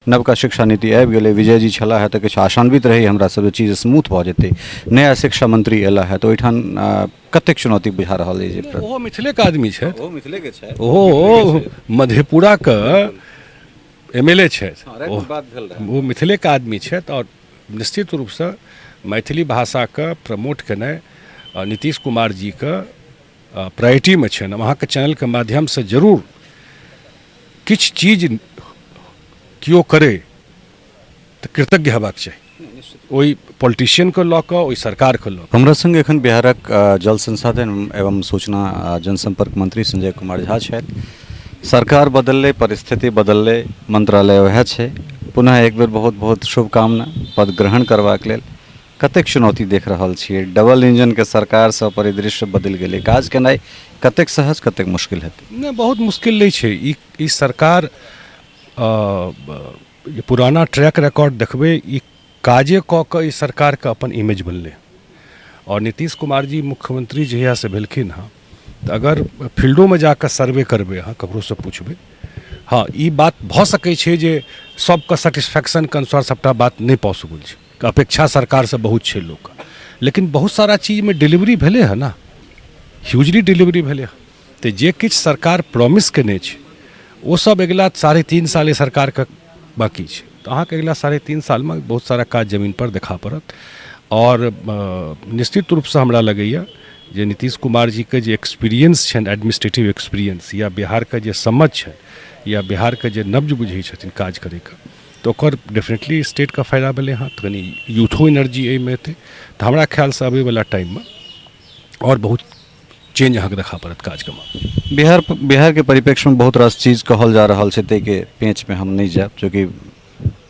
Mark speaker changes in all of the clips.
Speaker 1: नवका शिक्षा नीति आबि गेलै, विजय जी छलाह हे तऽ किछु आशान्वित रही हमरा सब जे चीज स्मूथ भऽ जेतै। नया शिक्षा मंत्री एला हे तऽ ओहिठाम कतेक चुनौती बुझा रहल अछि? जे
Speaker 2: ओहो मिथिलेके आदमी छथि।
Speaker 1: ओहो मिथिलेके छथि।
Speaker 2: ओहो मधेपुराके एम एल ए छथि।
Speaker 1: रातिमे बात भेल रहै।
Speaker 2: ओ मिथिलेके आदमी छथि आओर निश्चित रूपसँ मैथिली भाषाके प्रमोट केनाइ नीतीश कुमार जीके प्रायोरिटीमे छनि। हम अहाँके चैनलके माध्यमसँ जरूर किछु चीज केओ करै तऽ कृतज्ञ हेबाक चाही ओहि पॉलिटिशियनके लऽ कऽ, ओहि सरकारके लऽ कऽ।
Speaker 1: हमरा संग एखन बिहारक जल संसाधन एवं सूचना जनसंपर्क मंत्री संजय कुमार झा छथि। सरकार बदललै, परिस्थिति बदललै, मंत्रालय वएह छै। पुनः एक बेर बहुत बहुत शुभकामना पद ग्रहण करबाक लेल। कतेक चुनौती देख रहल छियै? डबल इंजनके सरकारसँ परिदृश्य बदलि गेलै, काज केनाइ कतेक सहज कतेक मुश्किल हेतै?
Speaker 2: नहि, बहुत मुश्किल नहि छै। ई सरकार जे पुराना ट्रैक रिकॉर्ड देखबै, ई काजे कऽ कऽ ई सरकारके अपन इमेज बनलै। आओर नीतीश कुमार जी मुख्यमंत्री जहियासँ भेलखिन हँ, तऽ अगर फील्डोमे जाकऽ सर्वे करबै अहाँ, ककरोसँ पुछबै, हँ ई बात भऽ सकै छै जे सबके सेटिस्फैक्शनके अनुसार सबटा बात नहि पॉसिबल छै, अपेक्षा सरकारसँ बहुत छै लोकके, लेकिन बहुत सारा चीजमे डिलीवरी भेलै हँ ने, ह्यूजली डिलीवरी भेलै हँ। तऽ जे किछु सरकार प्रॉमिस केने छै ओ सब अगिला 3.5 साल सरकारके बाँकी छै, तऽ अहाँके अगिला 3.5 सालमे बहुत सारा काज जमीनपर देखा पड़त। आओर निश्चित रूपसँ हमरा लगैए जे नीतीश कुमार जीके जे एक्सपीरियंस छनि, एडमिनिस्ट्रेटिव एक्सपीरियंस, या बिहारके जे समझ छनि, या बिहारके जे नब्ज बुझै छथिन काज करैके, तऽ ओकर डेफिनेटली स्टेटके फायदा भेलै हँ। तऽ कनि यूथो एनर्जी एहिमे एतै, तऽ हमरा ख्यालसँ अबैवला टाइममे आओर बहुत चेंज अहाँके देखा पड़त काजके मामलामे।
Speaker 1: बिहारके परिप्रेक्ष्यमे बहुत रास चीज कहल जा रहल छै, ताहिके पेचमे हम नहि जायब, चूँकि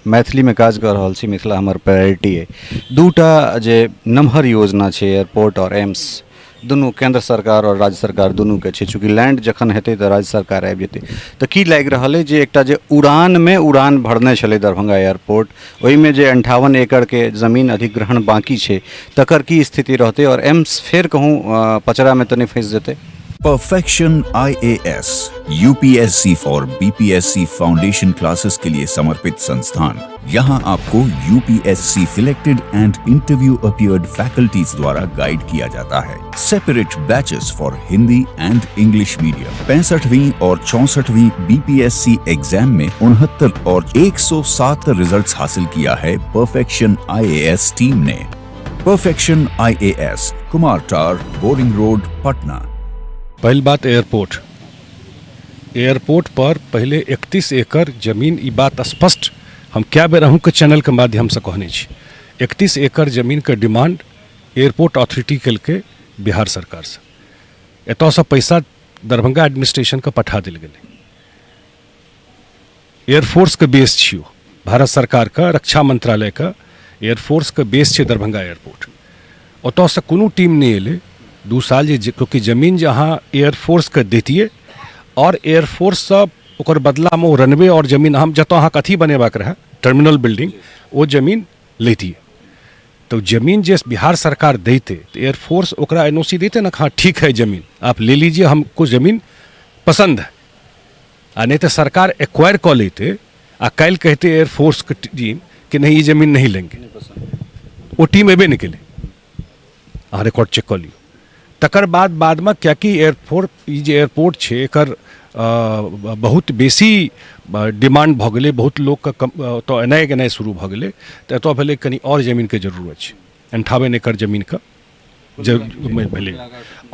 Speaker 1: मैथिलीमे काज कऽ रहल छी, मिथिला हमर प्रायोरिटी अइ। दूटा जे नमहर योजना छै, एयरपोर्ट आओर एम्स, दुनू केन्द्र सरकार आओर राज्य सरकार दुनूके छै। चूँकि लैंड जखन हेतै तऽ राज्य सरकार आबि जेतै, तऽ की लागि रहल अइ जे एकटा जे उड़ानमे उड़ान भरने छलै दरभंगा एयरपोर्ट, ओहिमे जे 58 एकड़के जमीन अधिग्रहण बाँकी छै तकर की स्थिति रहतै, आओर एम्स फेर कहूँ पचरामे तऽ नहि फँसि जेतै?
Speaker 3: Perfection IAS UPSC for BPSC foundation classes के लिए समर्पित संस्थान। यहाँ आपको UPSC selected and interview appeared faculties द्वारा गाइड किया जाता है। Separate batches for Hindi and English medium. 65वीं और 64वीं बीपीएससी एग्जाम में 69 और 107 रिजल्ट्स हासिल किया है परफेक्शन आईएएस टीम ने। Perfection IAS, Kumartar, boring road, Patna.
Speaker 2: पहिल बात एयरपोर्ट, एयरपोर्ट पर पहिले 31 एकड़ जमीन, ई बात स्पष्ट हम कए बेर अहूँके चैनलके माध्यमसँ कहने छी, 31 एकड़ जमीनके डिमांड एयरपोर्ट अथॉरिटी केलकै बिहार सरकारसँ। एतऽसँ पैसा दरभंगा एडमिनिस्ट्रेशनके पठा देल गेलै। एयरफोर्सके बेस छियौ, भारत सरकारके रक्षा मंत्रालयके एयरफोर्सके बेस छै दरभंगा एयरपोर्ट। ओतऽसँ कोनो टीम नहि एलै 2 साल, जे क्योंकि जमीन जे अहाँ एयरफोर्सके दैतियै आओर एयरफोर्ससँ ओकर बदलामे ओ रनवे आओर जमीन हम जतऽ अहाँके अथी बनेबाक रहए टर्मिनल बिल्डिंग, ओ जमीन लैतियै। तऽ जमीन जे बिहार सरकार दैतै तऽ एयरफोर्स ओकरा एन ओ सी दैतै ने, हाँ ठीक है जमीन आप ले लीजिए, हमको जमीन पसंद है। आ नहि तऽ सरकार एक्वायर कऽ लैतै आ काल्हि कहतै एयरफोर्सके टीम कि नहीं ई जमीन नहीं लेंगे, ओ टीम एबे नहि केलै, अहाँ रिकॉर्ड चेक कऽ लियौ। तकर बाद बादमे किएकि एयरफोर्स ई जे एयरपोर्ट छै एकर बहुत बेसी डिमांड भऽ गेलै, बहुत लोकके ओतऽ एनाइ गेनाइ शुरू भऽ गेलै, तऽ एतऽ भेलै कनि आओर जमीनके जरूरत छै। 58 एकड़ जमीनके भेलै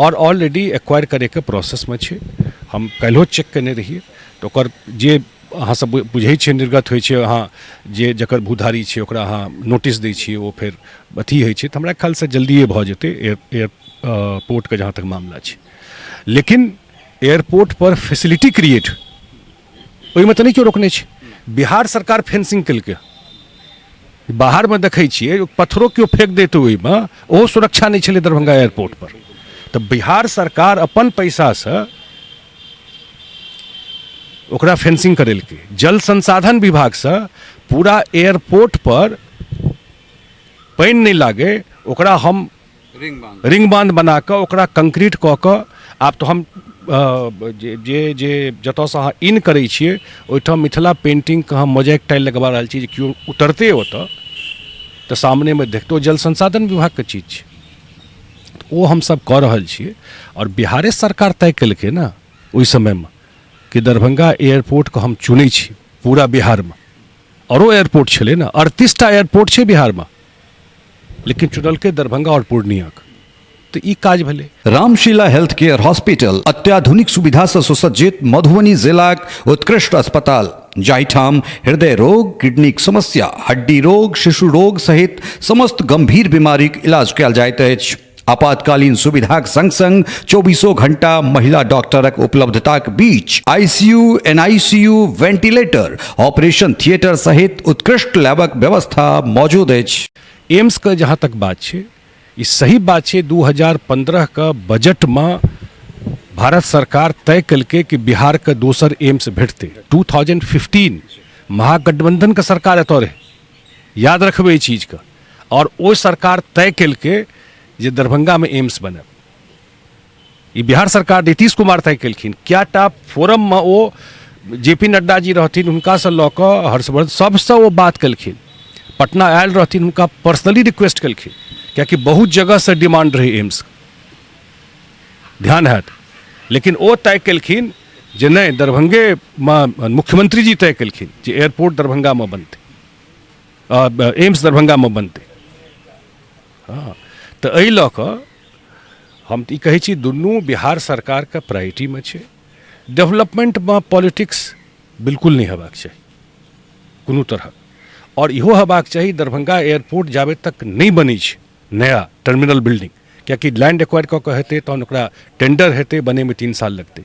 Speaker 2: आओर ऑलरेडी एक्वायर करैके प्रोसेसमे छै। हम काल्हिओ चेक केने रहियै, तऽ ओकर जे अहाँ सब बुझै छियै निर्गत होइ छै, अहाँ जे जकर भूधारी छै ओकरा अहाँ नोटिस दै छियै, ओ फेर अथी होइ छै, तऽ हमरा ख्यालसँ जल्दिए भऽ जेतै एयरपोर्टके जहाँ तक मामला छै। लेकिन एयरपोर्ट पर फैसिलिटी क्रिएट ओहिमे तऽ नहि केओ रोकने छै। बिहार सरकार फेंसिंग केलकै, बाहरमे देखै छियै पत्थरो केओ फेंक देतै ओहिमे, ओहो सुरक्षा नहि छलै दरभंगा एयरपोर्ट पर। तऽ बिहार सरकार अपन पैसासँ ओकरा फेंसिंग करेलकै। जल संसाधन विभागसँ पूरा एयरपोर्ट पर पानि नहि लागै ओकरा हम रिंग बांध बना कऽ ओकरा कंक्रीट कऽ कऽ आब तऽ हम जे जे जे जतऽसँ अहाँ इन करै छियै ओहिठाम मिथिला पेन्टिंगके हम मोजैक टाइल लगबा रहल छी जे केओ उतरतै ओतऽ तऽ सामनेमे देखतै ओ जल संसाधन विभागके चीज छै। ओ हमसभ कऽ रहल छियै आओर बिहारे सरकार तय केलकै ने ओहि समयमे कि दरभंगा एयरपोर्टके हम चुनै छी पूरा बिहारमे। आरो एयरपोर्ट छलै ने, 38टा एयरपोर्ट छै बिहारमे, लेकिन चुनलकै दरभंगा आओर पूर्णियाके। तऽ ई काज भेलै।
Speaker 1: रामशिला हेल्थ केयर हॉस्पिटल अत्याधुनिक सुविधा सँ सुसज्जित मधुबनी जिलाक उत्कृष्ट अस्पताल, जाहिठाम हृदय रोग, किडनीक समस्या, हड्डी रोग, शिशु रोग सहित समस्त गंभीर बीमारीक इलाज कयल जाइत अछि। आपातकालीन सुविधाक संग संग चौबीसों घंटा महिला डॉक्टरक उपलब्धताक बीच ICU, NICU, ventilator, operation theatre सहित उत्कृष्ट लैबक व्यवस्था मौजूद अछि।
Speaker 2: एम्स के जहाँ तक बात छै, ई सही बात छै, 2015 के बजटमे भारत सरकार तय केलकै कि बिहारके दोसर एम्स भेटतै। 2015 महागठबंधनके सरकार एतऽ रहै, याद रखबै एहि चीजके, आओर ओ सरकार तय केलकै जे दरभंगामे एम्स बनायब। ई बिहार सरकार नीतीश कुमार तय केलखिन। कएटा फोरममे ओ जे पी नड्डा जी रहथिन, हुनकासँ लऽ कऽ हर्षवर्धन सबसँ ओ बात केलखिन। पटना आयल रहथिन, हुनका पर्सनली रिक्वेस्ट केलखिन, कियाकि बहुत जगहसँ डिमांड रहै एम्स, ध्यान हैत। लेकिन ओ तय केलखिन जे नहि, दरभंगेमे मुख्यमंत्री जी तय केलखिन जे एयरपोर्ट दरभंगामे बनतै, एम्स दरभंगामे बनतै। हँ, तऽ एहि लऽ कऽ हम तऽ ई कहै छी दुनू बिहार सरकारके प्रायोरिटीमे छै। डेवलपमेन्टमे पॉलिटिक्स बिल्कुल नहि हेबाक चाही कोनो तरहक। आओर इहो हेबाक चाही दरभंगा एयरपोर्ट जाबे तक नहि बनै छै नया टर्मिनल बिल्डिंग, कियाकि लैंड एक्वायर कऽ कऽ हेतै तहन ओकरा टेंडर हेतै, बनैमे 3 साल लगतै।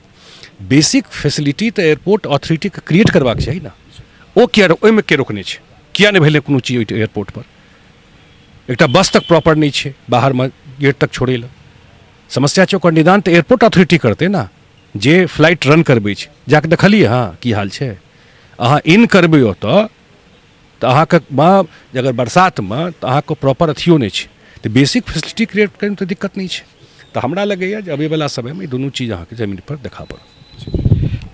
Speaker 2: बेसिक फैसिलिटी तऽ एयरपोर्ट अथॉरिटीके क्रिएट करबाक चाही ने, ओ किया ओहिमे के रोकने छै, किया नहि भेलै कोनो चीज ओहि एयरपोर्टपर? एकटा बस तक प्रॉपर नहि छै बाहरमे गेट तक छोड़ै लए, समस्या छै। ओकर निदान तऽ एयरपोर्ट अथॉरिटी करतै ने, जे फ्लाइट रन करबै छै। जाकऽ देखलियै हँ की हाल छै? अहाँ इन करबै ओतऽ तऽ अहाँके अगर बरसातमे तऽ अहाँके प्रॉपर अथियो नहि छै, तऽ बेसिक फैसिलिटी क्रिएट करैमे तऽ दिक्कत नहि छै। तऽ हमरा लगैए जे अबैवला समयमे ई दुनू चीज अहाँके जमीनपर देखा पड़त।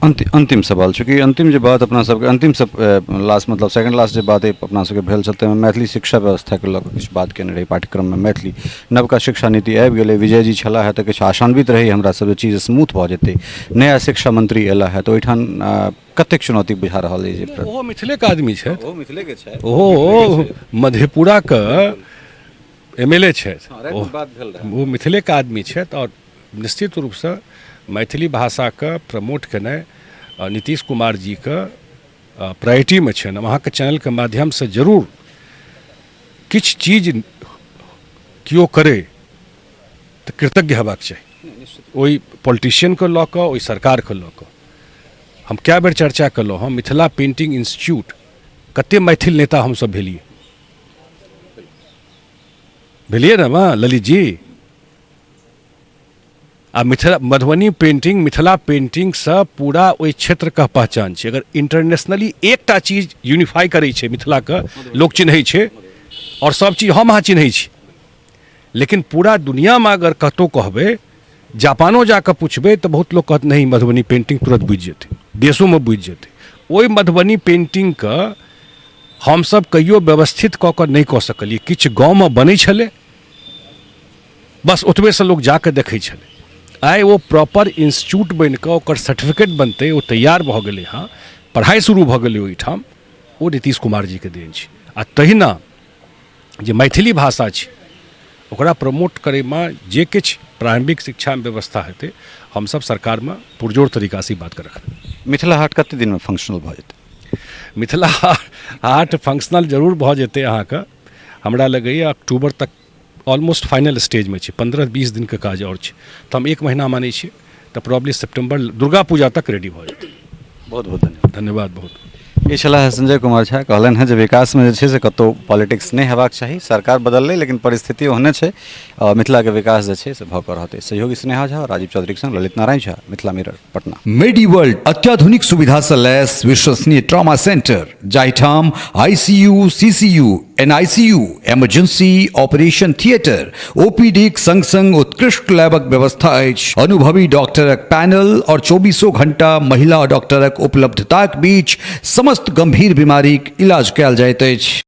Speaker 1: अन्तिम सवाल, चूँकि अन्तिम जे बात अपना सबके अन्तिम सब लास्ट मतलब सेकंड लास्ट जे बात अपना सबके भेल छल ताहिमे मैथिली शिक्षा व्यवस्थाके लऽ कऽ किछु बात केने रही। पाठ्यक्रममे मैथिली नवका शिक्षा नीति आबि गेलै, विजय जी छलाह हे तऽ किछु आशान्वित रही हमरा सब जे चीज स्मूथ भऽ जेतै। नया शिक्षा मंत्री अयला हे तऽ ओहिठाम कतेक चुनौती बुझा रहल अछि? जे
Speaker 2: ओहो मिथिलेके आदमी छथि,
Speaker 1: ओहो मिथिलेके छथि,
Speaker 2: ओहो मधेपुराके एम एल ए छथि, ओ मिथिलेके आदमी छथि। आओर निश्चित रूपसँ मैथिली भाषाके प्रमोट केनाइ नीतीश कुमार जीके प्रायोरिटीमे छनि। हम अहाँके चैनलके माध्यमसँ जरूर किछु चीज केओ करै तऽ कृतज्ञ हेबाक चाही ओहि पॉलिटिशियनके लऽ कऽ, ओहि सरकारके लऽ कऽ। हम कए बेर चर्चा केलहुँ हँ, मिथिला पेन्टिंग इंस्टीट्यूट कते मैथिल नेता हमसभ भेलियै भेलियै ने ललित जी? आ मिथिला मधुबनी पेंटिंग, मिथिला पेंटिंगसँ पूरा ओहि क्षेत्रके पहचान छै। अगर इंटरनेशनली एकटा चीज यूनिफाई करै छै, मिथिलाके लोक चिन्है छै, आओर सब चीज हम अहाँ चिन्है छी, लेकिन पूरा दुनियामे अगर कतहु कहबै, जापानो जाकऽ पुछबै तऽ बहुत लोक कहत नहि, मधुबनी पेंटिंग तुरंत बुझि जेतै, देशोमे बुझि जेतै। ओहि मधुबनी पेंटिंगके हमसब कहियो व्यवस्थित कऽ कऽ नहि कऽ सकलियै। किछु गाँवमे बनै छलै, बस ओतबेसँ लोक जाकऽ देखै छलै। आइ ओ प्रॉपर इंस्टीट्यूट बनि कऽ ओकर सर्टिफिकेट बनतै, ओ तैयार भऽ गेलै हँ, पढ़ाइ शुरू भऽ गेलै ओहिठाम, ओ नीतीश कुमार जीके देन छै। आ तहिना जे मैथिली भाषा छै ओकरा प्रमोट करैमे जे किछु प्रारम्भिक शिक्षामे व्यवस्था हेतै, हमसब सरकारमे पुरजोर तरीकासँ ई बातके रखबै।
Speaker 1: मिथिला हाट कते दिनमे फंक्शनल भऽ जेतै?
Speaker 2: मिथिला हाट फंक्शनल जरूर भऽ जेतै अहाँके, हमरा लगैए अक्टूबर तक ऑलमोस्ट फाइनल स्टेजमे छै, 15-20 दिनके काज आओर छै, तऽ हम 1 महीना मानै छियै, तऽ प्रॉब्ली सितम्बर दुर्गा पूजा तक रेडी भऽ जेतै।
Speaker 1: बहुत बहुत धन्यवाद।
Speaker 2: धन्यवाद बहुत।
Speaker 1: ई छलाह संजय कुमार झा, कहलनि हेँ जे विकासमे जे छै से कतहु पॉलिटिक्स नहि हेबाक चाही। सरकार बदललै लेकिन परिस्थिति ओहने छै, मिथिलाके विकास जे छै से भऽ कऽ रहतै। सहयोगी स्नेहा झा, राजीव चौधरीक संग Lalit Narayan Jha, Mithila Mirror, Patna. Medi World अत्याधुनिक सुविधा सँ लैस विश्वसनीय ट्रॉमा सेंटर, जाहिठाम ICU, CCU, NICU, emergency operation theatre, ओपीडीक संग संग उत्कृष्ट लैबक व्यवस्था अछि। अनुभवी डॉक्टरक पैनल और 24 घंटा महिला डॉक्टरक उपलब्धताक बीच समस्त गंभीर बीमारीक इलाज कयल जाइत अछि।